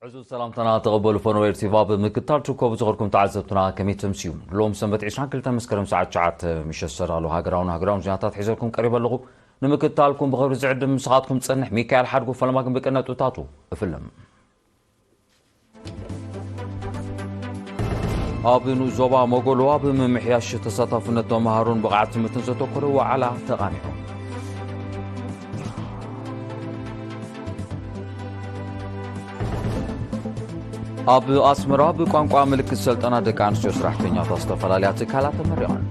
ብዙ ሰላምታና ተቐበሉ። ፈነወ ኤርቲቫ ብምክታል ትርከቡ ዝኸርኩም ተዓዘብትና ከመይ ተምስዩ? ሎም ሰንበት ዕስራን ክልተን መስከረም ሰዓት ትሽዓተ ምሸት ዝተዳለዉ ሃገራውን ሃገራውን ዜናታት ሒዘልኩም ቀሪበ ኣለኹ። ንምክታልኩም ብኽብሪ ዝዕድም ምሳኻትኩም ዝጸንሕ ሚካኤል ሓድጉ። ፈለማ ግን ብቅድመ ጡታቱ እፍልም። ኣብ ንኡስ ዞባ ሞጎሎ ኣብ ምምሕያሽ ተሳታፍነት ተምሃሮን ብቕዓት ትምህርትን ዘተኮረ ዋዕላ ተቓኒዑ። ኣብ ኣስመራ ብቋንቋ ምልክት ሰልጠና ደቂ ኣንስትዮ ስራሕተኛታት ዝተፈላለያ ትካላት ተመሪቐን።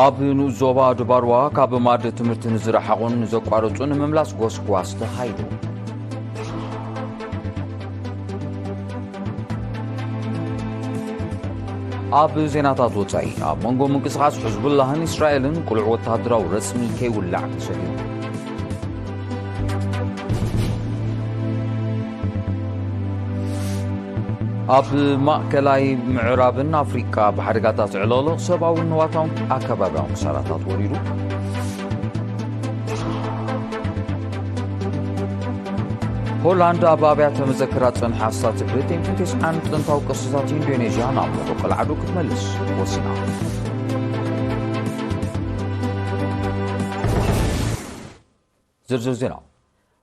ኣብ ንኡስ ዞባ ድባርዋ ካብ ማድ ትምህርቲ ንዝረሓቑን ንዘቋረጹ ንምምላስ ጎስጓስ ተኻይዱ። ኣብ ዜናታት ወጻኢ፣ ኣብ መንጎ ምንቅስቓስ ሕዝቡላህን እስራኤልን ቅሉዕ ወተሃደራዊ ረጽሚ ከይውላዕ ተሰጊኡ። ኣብ ማእከላይ ምዕራብን ኣፍሪቃ ብሓደጋታት ዕለቕለቕ ሰብኣውን ንዋታውን ኣከባብያውን ክሳራታት ወሪዱ። ሆላንድ ኣብ ኣብያተ መዘክራት ጸንሓ ኣስታት ክልተ ሚእትን ተስዓን ጥንታዊ ቅርስታት ኢንዶኔዥያ ናብ ሞሮኮ ላዕዱ ክትመልስ ወሲና። ዝርዝር ዜና።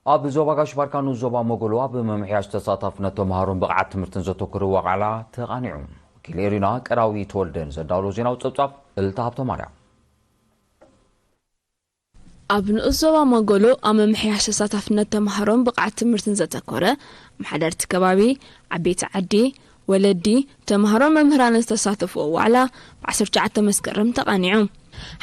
ኣብ ዞባ ጋሽ ባርካ ንኡስ ዞባ ሞጎሎ ኣብ ምምሕያሽ ተሳታፍነት ተምሃሮን ብቕዓት ትምህርትን ዘተኮረ ዋዕላ ተቓኒዑ። ወኪል ኤሪና ቀዳዊ ተወልደ ንዘዳሎ ዜናዊ ጸብጻብ እልታ ሃብተ ማርያም። ኣብ ንኡስ ዞባ ሞጎሎ ኣብ ምምሕያሽ ተሳታፍነት ተምሃሮን ብቕዓት ትምህርትን ዘተኮረ፣ ኣመሓደርቲ ከባቢ፣ ዓበይቲ ዓዲ፣ ወለዲ፣ ተምሃሮን መምህራንን ዝተሳተፍዎ ዋዕላ ብ ዓሰርተ ትሽዓተ መስከረም ተቓኒዑ።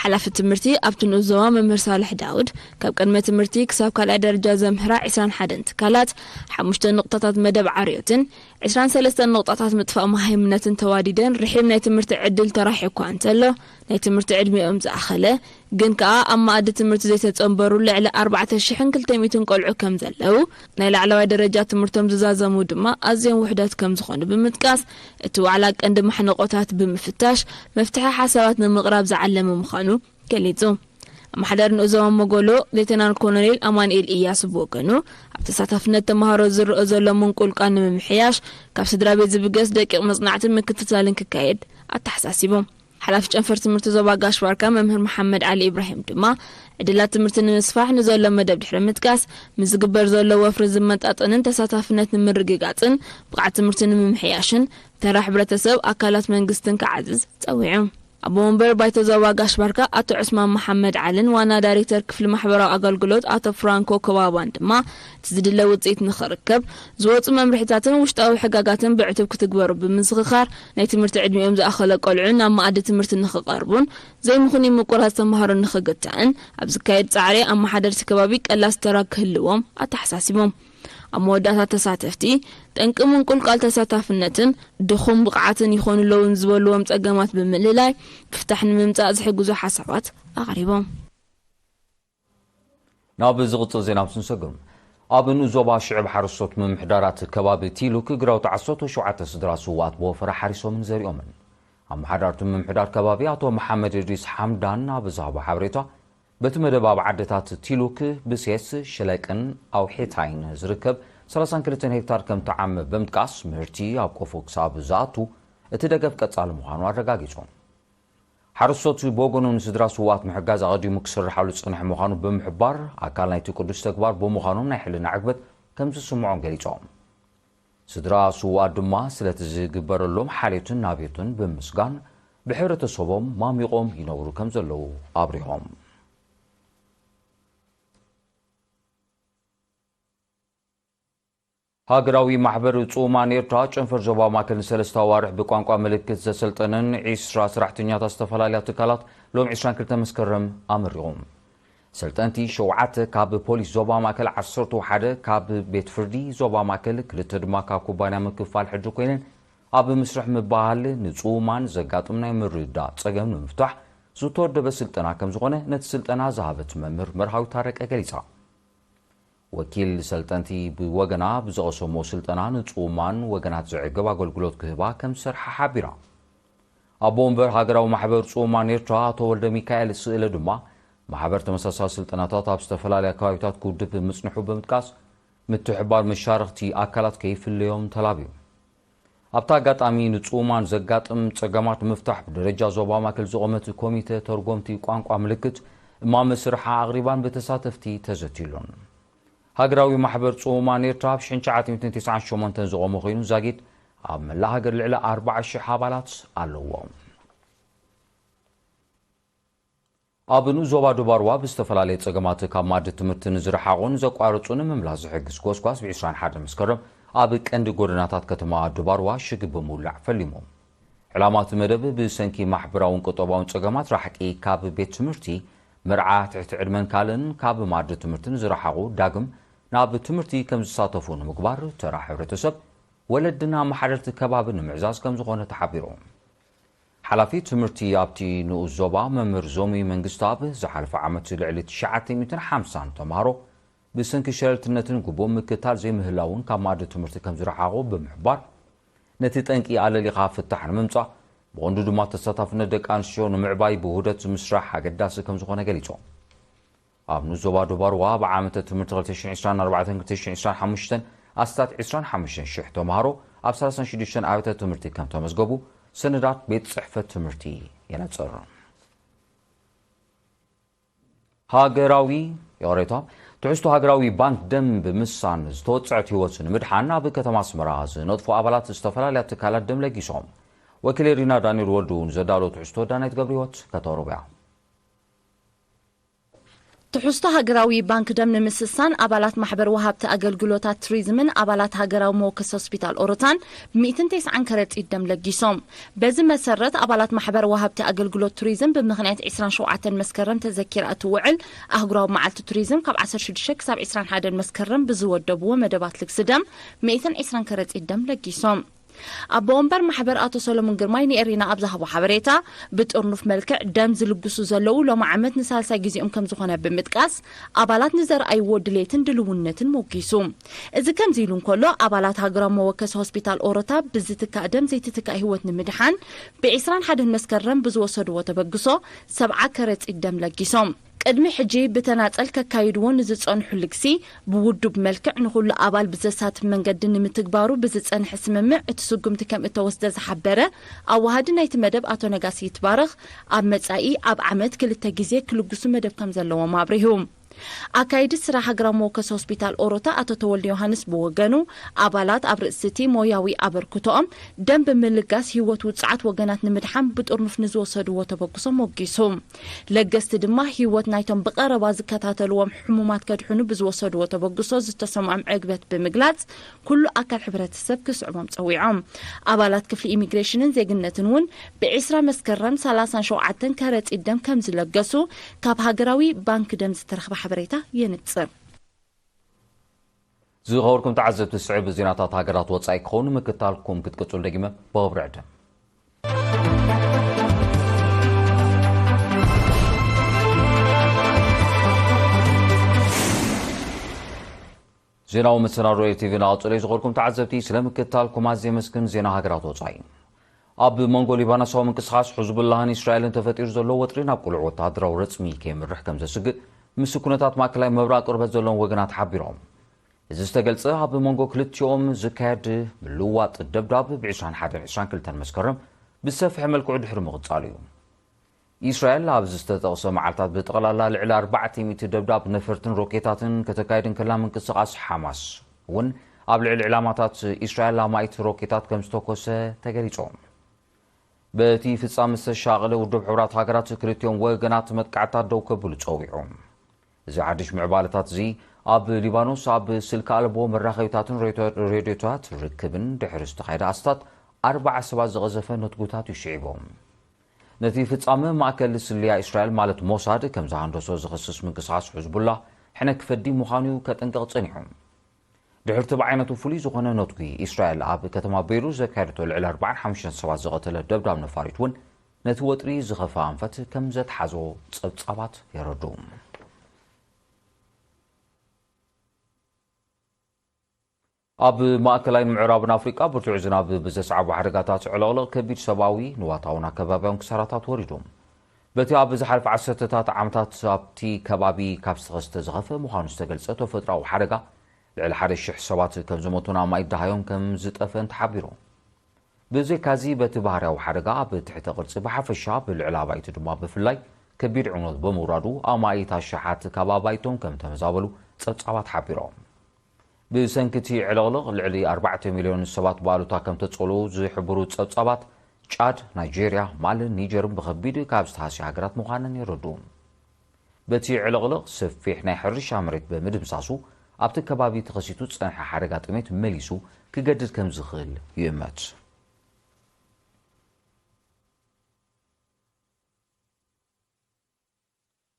ሓላፊ ትምህርቲ ኣብቲ ንኡስ ዞባ መምህር ሳልሕ ዳውድ፣ ካብ ቅድመ ትምህርቲ ክሳብ ካልኣይ ደረጃ ዘምህራ ዕስራን ሓደን ትካላት፣ ሓሙሽተ ንቑጣታት መደብ ዓርዮትን ዕስራን ሰለስተን ንቑጣታት ምጥፋእ መሃይምነትን ተዋዲደን ርሒብ ናይ ትምህርቲ ዕድል ተራሒቑ እኳ እንተሎ፣ ናይ ትምህርቲ ዕድሚኦም ዝኣኸለ ግን ከኣ ኣብ መኣዲ ትምህርቲ ዘይተጸንበሩ ልዕሊ ኣርባዕተ ሽሕን ክልተ ሚእትን ቆልዑ ከም ዘለዉ ናይ ላዕለዋይ ደረጃ ትምህርቶም ዝዛዘሙ ድማ ኣዝዮም ውሑዳት ከም ዝኾኑ ብምጥቃስ፣ እቲ ዋዕላ ቀንዲ ማሕነቆታት ብምፍታሽ መፍትሒ ሓሳባት ንምቕራብ ዝዓለመ ምዃኑ ገሊጹ። ኣመሓዳሪ ንኡስ ዞባ ሞጎሎ ሌተናል ኮሎኔል ኣማኑኤል ኢያሱ ብወገኑ፣ ኣብ ተሳታፍነት ተምሃሮ ዝረአ ዘሎ ምንቁልቃል ንምምሕያሽ ካብ ስድራ ቤት ዝብገስ ደቂቕ መጽናዕትን ምክትታልን ክካየድ ኣተሓሳሲቡ። ሓላፊ ጨንፈር ትምህርቲ ዞባ ጋሽ ባርካ መምህር መሓመድ ዓሊ ኢብራሂም ድማ፣ ዕድላት ትምህርቲ ንምስፋሕ ንዘሎ መደብ ድሕሪ ምጥቃስ፣ ምስ ዝግበር ዘሎ ወፍሪ ዝመጣጠንን ተሳታፍነት ንምርግጋጽን ብቕዓት ትምህርቲ ንምምሕያሽን ተራ ሕብረተሰብ፣ ኣካላት መንግስትን ክዓዝዝ ጸዊዑ። ኣቦ ወንበር ባይቶ ዞባ ጋሽ ባርካ ኣቶ ዑስማን መሓመድ ዓልን ዋና ዳይሬክተር ክፍሊ ማሕበራዊ ኣገልግሎት ኣቶ ፍራንኮ ኮባባን ድማ፣ እቲ ዝድለ ውጽኢት ንኽርከብ ዝወጹ መምርሒታትን ውሽጣዊ ሕጋጋትን ብዕቱብ ክትግበሩ ብምዝኽኻር፣ ናይ ትምህርቲ ዕድሚኦም ዝኣኸለ ቆልዑ ናብ መኣዲ ትምህርቲ ንኽቐርቡን ዘይምኽኑይ ምቁራጽ ተምሃሮ ንኽግታእን ኣብ ዝካየድ ጻዕሪ ኣመሓደርቲ ከባቢ ቀላሲ ተራ ክህልዎም ኣተሓሳሲቦም። ኣብ መወዳእታ ተሳተፍቲ፣ ጠንቂ ምንቁልቃል ተሳታፍነትን ድኹም ብቕዓትን ይኾኑ ኣለዉ ዝበልዎም ጸገማት ብምልላይ፣ ምፍታሕ ንምምጻእ ዝሕግዙ ሓሳባት ኣቕሪቦም። ናብ ዝቕጽል ዜና ምስ ንሰግም፣ ኣብ ንኡስ ዞባ ሽዕብ ሓረስቶት ምምሕዳራት ከባቢ ቲሉክ ግራውቲ ዓሰርተ ሸውዓተ ስድራ ስውኣት ብወፈራ ሓሪሶምን ዘሪኦምን። ኣመሓዳርቲ ምምሕዳር ከባቢ ኣቶ መሓመድ እድሪስ ሓምዳን ኣብ ዝሃቦ ሓበሬታ፣ በቲ መደብ ኣብ ዓድታት ቲሉክ፣ ብሴስ፣ ሽለቅን ኣውሒታይን ዝርከብ ሰላሳን ክልተን ሄክታር ከም ተዓመ ብምጥቃስ፣ ምህርቲ ኣብ ቆፎ ክሳብ ዝኣቱ እቲ ደገፍ ቀጻሊ ምዃኑ ኣረጋጊጹ። ሓረስቶት ብወገኖም ንስድራ ስውኣት ምሕጋዝ ኣቐዲሙ ክስርሓሉ ዝጸንሐ ምዃኑ ብምሕባር፣ ኣካል ናይቲ ቅዱስ ተግባር ብምዃኖም ናይ ሕልና ዕግበት ከም ዝስምዖም ገሊጾም። ስድራ ስውኣት ድማ ስለቲ ዝግበረሎም ሓልዮትን ናብዮትን ብምስጋን፣ ብሕብረተሰቦም ማሚቖም ይነብሩ ከም ዘለዉ ኣብሪሆም። ሃገራዊ ማሕበር ጽኡማን ኤርትራ ጨንፈር ዞባ ማእከል ንሰለስተ ኣዋርሕ ብቋንቋ ምልክት ዘሰልጠነን ዒስራ ሰራሕተኛታት ዝተፈላለያ ትካላት ሎም ዒስራን ክልተ መስከረም ኣመሪቑ። ሰልጠንቲ ሸውዓተ ካብ ፖሊስ ዞባ ማእከል፣ ዓሰርተ ሓደ ካብ ቤት ፍርዲ ዞባ ማእከል፣ ክልተ ድማ ካብ ኩባንያ ምክፋል ሕድሪ ኮይነን ኣብ ምስርሕ ምባል ንጽኡማን ዘጋጥም ናይ ምርድዳእ ጸገም ንምፍታሕ ዝተወደበ ስልጠና ከም ዝኾነ ነቲ ስልጠና ዝሃበት መምህር መርሃዊት ታረቀ ገሊጻ። ወኪል ሰልጠንቲ ብወገና ብዝቐሰሞ ስልጠና ንጽኡማን ወገናት ዘዕግብ ኣገልግሎት ክህባ ከም ዝሰርሓ ሓቢራ። ኣቦ ወንበር ሃገራዊ ማሕበር ጽኡማን ኤርትራ ኣቶ ወልደ ሚካኤል ስእለ ድማ ማሕበር ተመሳሳሊ ስልጠናታት ኣብ ዝተፈላለያ ከባቢታት ክውድብ ምጽንሑ ብምጥቃስ፣ ምትሕባር መሻርኽቲ ኣካላት ከይፍለዮም ተላብዩ። ኣብቲ ኣጋጣሚ ንጽሙማን ዘጋጥም ጸገማት ንምፍታሕ ብደረጃ ዞባ ማእከል ዝቖመት ኮሚተ ተርጎምቲ ቋንቋ ምልክት እማመ ስርሓ ኣቕሪባን ብተሳተፍቲ ተዘትዩሉን። ሃገራዊ ማሕበር ጽሙማን ኤርትራ ኣብ ሽሕን ትሽዓተ ሚእትን ተስዓን ሸሞንተን ዝቖመ ኮይኑ ዛጊት ኣብ መላእ ሃገር ልዕሊ ኣርባዓ ሽሕ ኣባላት ኣለዎ። ኣብ ንኡስ ዞባ ዱባርዋ ብዝተፈላለየ ጸገማት ካብ መኣዲ ትምህርቲ ንዝረሓቑን ዘቋረጹን ንምምላስ ዝሕግዝ ጎስጓስ ብ ዕስራን ሓደን መስከረም ኣብ ቀንዲ ጎደናታት ከተማ ዱባርዋ ሽግ ብምውላዕ ፈሊሙ። ዕላማ እቲ መደብ ብሰንኪ ማሕበራውን ቁጠባውን ጸገማት ራሕቂ ካብ ቤት ትምህርቲ፣ መርዓ፣ ትሕቲ ዕድመን ካልእን ካብ መኣዲ ትምህርቲ ንዝረሓቑ ዳግም ናብ ትምህርቲ ከም ዝሳተፉ ንምግባር ተራ ሕብረተሰብ፣ ወለድና መሓደርቲ ከባቢ ንምዕዛዝ ከም ዝኾነ ተሓቢሩ። ሓላፊ ትምህርቲ ኣብቲ ንኡስ ዞባ መምህር ዞሚ መንግስተኣብ ዝሓለፈ ዓመት ልዕሊ ትሽዓተ ሚእትን ሓምሳን ተምሃሮ ብሰንኪ ሸለልትነትን ግቡእ ምክትታል ዘይምህላውን ካብ መኣዲ ትምህርቲ ከም ዝረሓቑ ብምሕባር፣ ነቲ ጠንቂ ኣለሊኻ ፍታሕ ንምምጻእ ብቐንዱ ድማ ተሳታፍነት ደቂ ኣንስትዮ ንምዕባይ ብውህደት ምስራሕ ኣገዳሲ ከም ዝኾነ ገሊጹ። ኣብ ንኡስ ዞባ ዱባርዋ ኣብ ዓመተ ትምህርቲ ክልተ ሽሕን ዕስራን ኣርባዕተን ክልተ ሽሕን ዕስራን ሓሙሽተን ኣስታት ዕስራን ሓሙሽተን ሽሕ ተምሃሮ ኣብ ሰላሳን ሽዱሽተን ኣብያተ ትምህርቲ ከም ተመዝገቡ ሰነዳት ቤት ጽሕፈት ትምህርቲ የነጽር። ሃገራዊ፣ ይቕሬታ፣ ትሕዝቶ ሃገራዊ ባንክ ደም ብምስሳን ዝተወጽዐት ህይወት ንምድሓን ኣብ ከተማ ኣስመራ ዝነጥፉ ኣባላት ዝተፈላለያ ትካላት ደም ለጊሶም። ወኪል ኤሪና ዳንኤል ወልዱ ንዘዳሎ ትሕዝቶ ዳናይት ገብረህይወት ከተቕርቦ እያ። ትሕዝቶ ሃገራዊ ባንክ ደም ንምስሳን ኣባላት ማሕበር ወሃብቲ ኣገልግሎታት ቱሪዝምን ኣባላት ሃገራዊ መወከሲ ሆስፒታል ኦሮታን ሚእትን ተስዓን ከረጢት ደም ለጊሶም። በዚ መሰረት ኣባላት ማሕበር ወሃብቲ ኣገልግሎት ቱሪዝም ብምኽንያት ዕስራን ሸውዓተን መስከረም ተዘኪራ እትውዕል ኣህጉራዊ መዓልቲ ቱሪዝም ካብ ዓሰርተ ሽዱሽተ ክሳብ ዕስራን ሓደን መስከረም ብዝወደብዎ መደባት ልግሲ ደም ሚእትን ዕስራን ከረጢት ደም ለጊሶም። ኣቦ ወንበር ማሕበር ኣቶ ሰሎሞን ግርማይ ንኤሪና ኣብ ዝሃቦ ሓበሬታ፣ ብጥርኑፍ መልክዕ ደም ዝልግሱ ዘለዉ ሎሚ ዓመት ንሳልሳይ ግዜኦም ከም ዝኾነ ብምጥቃስ፣ ኣባላት ንዘርኣይዎ ድሌትን ድልውነትን ሞጊሱ። እዚ ከምዚ ኢሉ እንከሎ፣ ኣባላት ሃገራዊ መወከሲ ሆስፒታል ኦሮታ ብዝትካእ ደም ዘይትትካእ ህይወት ንምድሓን ብ ዕስራን ሓደን መስከረም ብዝወሰድዎ ተበግሶ ሰብዓ ከረጺት ደም ለጊሶም። ቅድሚ ሕጂ ብተናጸል ከካይድዎ ንዝጸንሑ ልግሲ ብውዱብ መልክዕ ንኹሉ ኣባል ብዘሳትፍ መንገዲ ንምትግባሩ ብዝጸንሐ ስምምዕ እቲ ስጉምቲ ከም እተወስደ ዝሓበረ ኣዋሃዲ ናይቲ መደብ ኣቶ ነጋሲ ይትባረኽ፣ ኣብ መጻኢ ኣብ ዓመት ክልተ ግዜ ክልግሱ መደብ ከም ዘለዎም ኣብሪሁ። ኣካይዲ ስራሕ ሃገራዊ መወከሲ ሆስፒታል ኦሮታ ኣቶ ተወልደ ዮሃንስ ብወገኑ፣ ኣባላት ኣብ ርእሲ እቲ ሞያዊ ኣበርክቶኦም ደም ብምልጋስ ህይወት ውጽዓት ወገናት ንምድሓን ብጥርኑፍ ንዝወሰድዎ ተበግሶ ሞጊሱ። ለገስቲ ድማ ህይወት ናይቶም ብቐረባ ዝከታተልዎም ሕሙማት ከድሕኑ ብዝወሰድዎ ተበግሶ ዝተሰምዖም ዕግበት ብምግላጽ፣ ኩሉ ኣካል ሕብረተሰብ ክስዕቦም ጸዊዖም። ኣባላት ክፍሊ ኢሚግሬሽንን ዜግነትን እውን ብዕስራ መስከረም ሰላሳን ሸውዓተን ከረጺት ደም ከም ዝለገሱ ካብ ሃገራዊ ባንክ ደም ዝተረኽበ ሓበሬታ የንጽር። ዝኸበርኩም ተዓዘብቲ፣ ዝስዕብ ዜናታት ሃገራት ወጻኢ ክኸውን ምክታልኩም ክትቅጽሉ ደጊመ ብኽብሪ ዕድም። ዜናዊ መሰናዶ ኤልቲቪ ናቐጸለ እዩ። ዝኸበርኩም ተዓዘብቲ፣ ስለ ምክታልኩም ኣዝየ የመስግን። ዜና ሃገራት ወጻኢ። ኣብ መንጎ ሊባኖሳዊ ምንቅስቓስ ሕዝቡላህን እስራኤልን ተፈጢሩ ዘሎ ወጥሪ ናብ ቅሉዕ ወተሃደራዊ ረጽሚ ከየምርሕ ከም ዘስግእ ምስ ኩነታት ማእከላይ ምብራቕ ቅርበት ዘለዎም ወገናት ሓቢሮም። እዚ ዝተገልጸ ኣብ መንጎ ክልቲኦም ዝካየድ ምልውዋጥ ደብዳብ ብ ዕስራን ሓደን ዕስራን ክልተን መስከረም ብዝሰፍሐ መልክዑ ድሕሪ ምቕጻሉ እዩ። እስራኤል ኣብዚ ዝተጠቕሰ መዓልታት ብጠቕላላ ልዕሊ ኣርባዕተ ሚእቲ ደብዳብ ነፈርትን ሮኬታትን ከተካይድ እንከላ፣ ምንቅስቓስ ሓማስ እውን ኣብ ልዕሊ ዕላማታት እስራኤል ኣማኢት ሮኬታት ከም ዝተኮሰ ተገሊጹ። በቲ ፍጻመ ዝተሻቐለ ውድብ ሕቡራት ሃገራት ክልቲኦም ወገናት መጥቃዕታት ደው ከብሉ ጸዊዑ። እዚ ሓድሽ ምዕባለታት እዚ ኣብ ሊባኖስ ኣብ ስልኪ ኣልቦ መራኸቢታትን ሬድዮ-፣ ሬድዮታት ርክብን ድሕሪ ዝተኻየደ ኣስታት ኣርባዓ ሰባት ዝቐዘፈ ነትጉታት እዩ ስዒቡ። ነቲ ፍጻመ ማእከል ስለያ እስራኤል ማለት ሞሳድ ከም ዝሃንደሶ ዝኸስስ ምንቅስቓስ ሕዝቡላ ሕነ ክፈዲ ምዃኑ ከጠንቅቕ ጸኒሑ። ድሕርቲ ብዓይነቱ ፍሉይ ዝኾነ ነትጒ እስራኤል ኣብ ከተማ ቤይሩት ዘካየደቶ ልዕሊ ኣርባዓን ሓሙሽተን ሰባት ዝቐተለ ደብዳብ ነፋሪት እውን ነቲ ወጥሪ ዝኸፍኣ ኣንፈት ከም ዘትሓዞ ጸብጻባት የረድኡ። ኣብ ማእከላይን ምዕራብን ኣፍሪቃ ብርቱዕ ዝናብ ብዘስዓቦ ሓደጋታት ዕለቕለቕ ከቢድ ሰብኣዊ፣ ንዋታውን ኣከባብያውን ክሳራታት ወሪዱ። በቲ ኣብ ዝሓለፈ ዓሰርተታት ዓመታት ኣብቲ ከባቢ ካብ ዝተኸስተ ዝኸፍአ ምዃኑ ዝተገልጸ ተፈጥሮኣዊ ሓደጋ፣ ልዕሊ ሓደ ሽሕ ሰባት ከም ዝሞቱን ኣማኢት ደሃዮም ከም ዝጠፍአን ተሓቢሩ። ብዘይካዚ፣ በቲ ባህርያዊ ሓደጋ ኣብ ትሕተ ቅርጺ ብሓፈሻ፣ ብልዕሊ ኣባይቲ ድማ ብፍላይ ከቢድ ዕንወት ብምውራዱ፣ ኣማኢት ኣሽሓት ካብ ኣባይቶም ከም ተመዛበሉ ጸብጻባት ሓቢሮም። ብሰንኪ እቲ ዕልቕልቕ፣ ልዕሊ ኣርባዕተ ሚልዮን ሰባት ብኣሉታ ከም ተጸልዉ ዝሕብሩ ጸብጻባት፣ ጫድ፣ ናይጄርያ፣ ማልን ኒጀርን ብኸቢድ ካብ ዝተሃስያ ሃገራት ምዃነን የረድኡ። በቲ ዕልቕልቕ፣ ሰፊሕ ናይ ሕርሻ መሬት ብምድምሳሱ፣ ኣብቲ ከባቢ ተኸሲቱ ዝጸንሐ ሓደጋ ጥሜት መሊሱ ክገድድ ከም ዝኽእል ይእመት።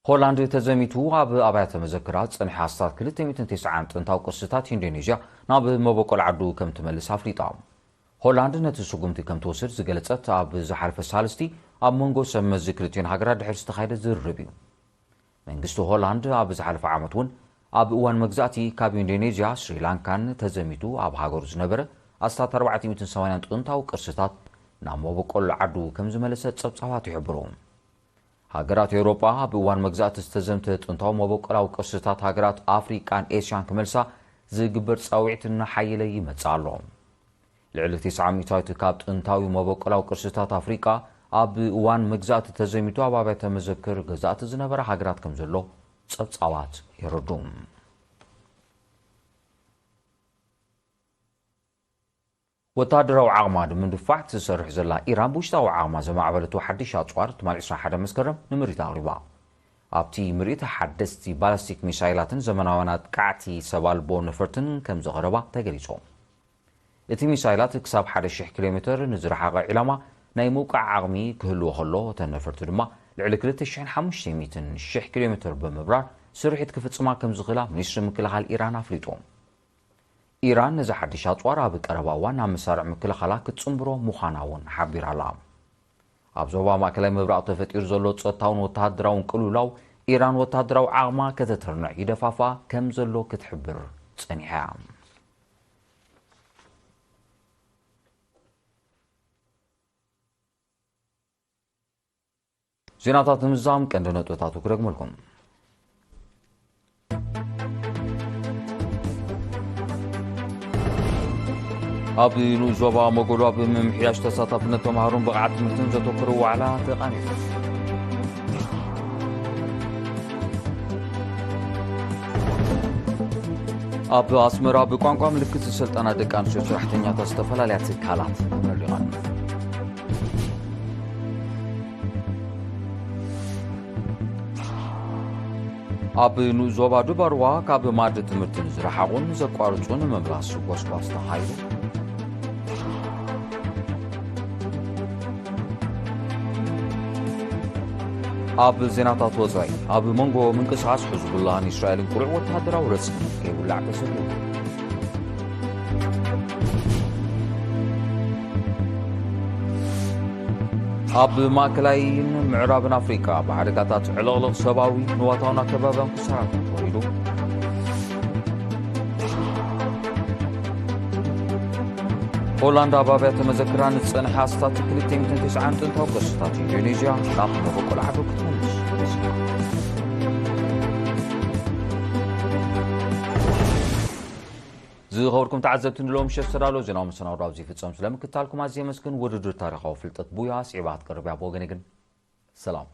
ሆላንድ ተዘሚቱ ኣብ ኣብያተ መዘክራት ዝጸንሐ ኣስታት ክልተ ሚእትን ተስዓን ጥንታዊ ቅርስታት ኢንዶኔዥያ ናብ መበቆል ዓዱ ከም ትመልስ ኣፍሊጣ። ሆላንድ ነቲ ስጉምቲ ከም ትወስድ ዝገለጸት ኣብ ዝሓለፈ ሳልስቲ፣ ኣብ መንጎ ሰብ መዚ ክልቲኦን ሃገራት ድሕሪ ዝተኻየደ ዝርርብ እዩ። መንግስቲ ሆላንድ ኣብ ዝሓለፈ ዓመት እውን ኣብ እዋን መግዛእቲ ካብ ኢንዶኔዥያ፣ ስሪላንካን ተዘሚቱ ኣብ ሃገሩ ዝነበረ ኣስታት ኣርባዕተ ሚእትን ሰማንያን ጥንታዊ ቅርስታት ናብ መበቆል ዓዱ ከም ዝመለሰ ጸብጻባት ይሕብሩ። ሃገራት ኤውሮጳ ኣብ እዋን መግዛእቲ ዝተዘምተ ጥንታዊ መበቆላዊ ቅርስታት ሃገራት ኣፍሪቃን ኤስያን ክመልሳ ዝግበር ጻውዒት እናሓየለ ይመጽእ ኣሎ። ልዕሊ ተስዓ ሚእታዊት ካብ ጥንታዊ መበቆላዊ ቅርስታት ኣፍሪቃ ኣብ እዋን መግዛእቲ ተዘሚቱ ኣብ ኣብያተ መዘክር ገዛእቲ ዝነበራ ሃገራት ከም ዘሎ ጸብጻባት የረዱ። ወተሃደራዊ ዓቕማ ንምድፋዕ ትሰርሕ ዘላ ኢራን፣ ብውሽጣዊ ዓቕማ ዘማዕበለቶ ሓድሽ ኣጽዋር ትማሊ ዕስራን ሓደን መስከረም ንምርኢት ኣቕሪባ። ኣብቲ ምርኢት፣ ሓደስቲ ባላስቲክ ሚሳይላትን ዘመናውያን ኣጥቃዕቲ ሰብ ኣልቦ ነፈርትን ከም ዘቕረባ ተገሊጹ። እቲ ሚሳይላት ክሳብ ሓደ ሽሕ ኪሎ ሜተር ንዝረሓቐ ዒላማ ናይ ምውቃዕ ዓቕሚ ክህልዎ ከሎ፣ እተን ነፈርቲ ድማ ልዕሊ ክልተ ሽሕን ሓሙሽተ ሚእትን ሽሕ ኪሎ ሜተር ብምብራር ስርሒት ክፍጽማ ከም ዝኽእላ ሚኒስትሪ ምክልኻል ኢራን ኣፍሊጡ። ኢራን ነዚ ሓድሽ ኣጽዋር ኣብ ቀረባ እዋን ናብ መሳርዕ ምክልኻላ ክትጽንብሮ ምዃና እውን ሓቢራ ኣላ። ኣብ ዞባ ማእከላይ ምብራቕ ተፈጢሩ ዘሎ ጸጥታውን ወተሃደራውን ቅልውላው፣ ኢራን ወተሃደራዊ ዓቕማ ከተተርንዕ ይደፋፍኣ ከም ዘሎ ክትሕብር ጸኒሓ እያ። ዜናታት ንምዝዛም ቀንዲ ነጥብታቱ ክደግመልኩም። ኣብ ንኡስ ዞባ መጎዶ ኣብ ምምሕያሽ ተሳታፍነት ተምሃሮን ብቕዓት ትምህርትን ዘተኮረ ዋዕላ ተቓኒዑ። ኣብ ኣስመራ ብቋንቋ ምልክት ዝሰልጠና ደቂ ኣንስትዮ ሰራሕተኛታት ዝተፈላለያ ትካላት ተመሪቐን። ኣብ ንኡስ ዞባ ዱባርዋ ካብ ማእዲ ትምህርቲ ንዝረሓቑን ዘቋርጹን ንምምላስ ጎስጓስ ተኻይዱ። ኣብ ዜናታት ወጻኢ፣ ኣብ መንጎ ምንቅስቓስ ሕዝቡላህን እስራኤልን ቅሉዕ ወተሃደራዊ ረጽሚ ከይውላዕ ተሰጊኡ። ኣብ ማእከላይን ምዕራብን ኣፍሪቃ ብሓደጋታት ዕልቕልቕ ሰብኣዊ ንዋታውን ኣከባብያውን ክሳራታት ወሪዱ። ሆላንድ ኣብ ኣብያተ መዘክራ ንዝጸንሐ ኣስታት ክልተ ሚእትን ተስዓን ጥንታዊ ቅርስታት ኢንዶኔዥያ ናብ መበቆል ዓዱ ክትመልስ ወሲና። ዝኸበርኩም ተዓዘብቲ፣ ንሎሚ ምሸት ዝተዳለወ ዜናዊ መሰናዶ ኣብዚ ይፍጸም። ስለምክትታልኩም ኣዝየ የመስግን። ውድድር ታሪኻዊ ፍልጠት ቡያ ስዒባ ክትቀርብ እያ። ብወገነይ ግን ሰላም።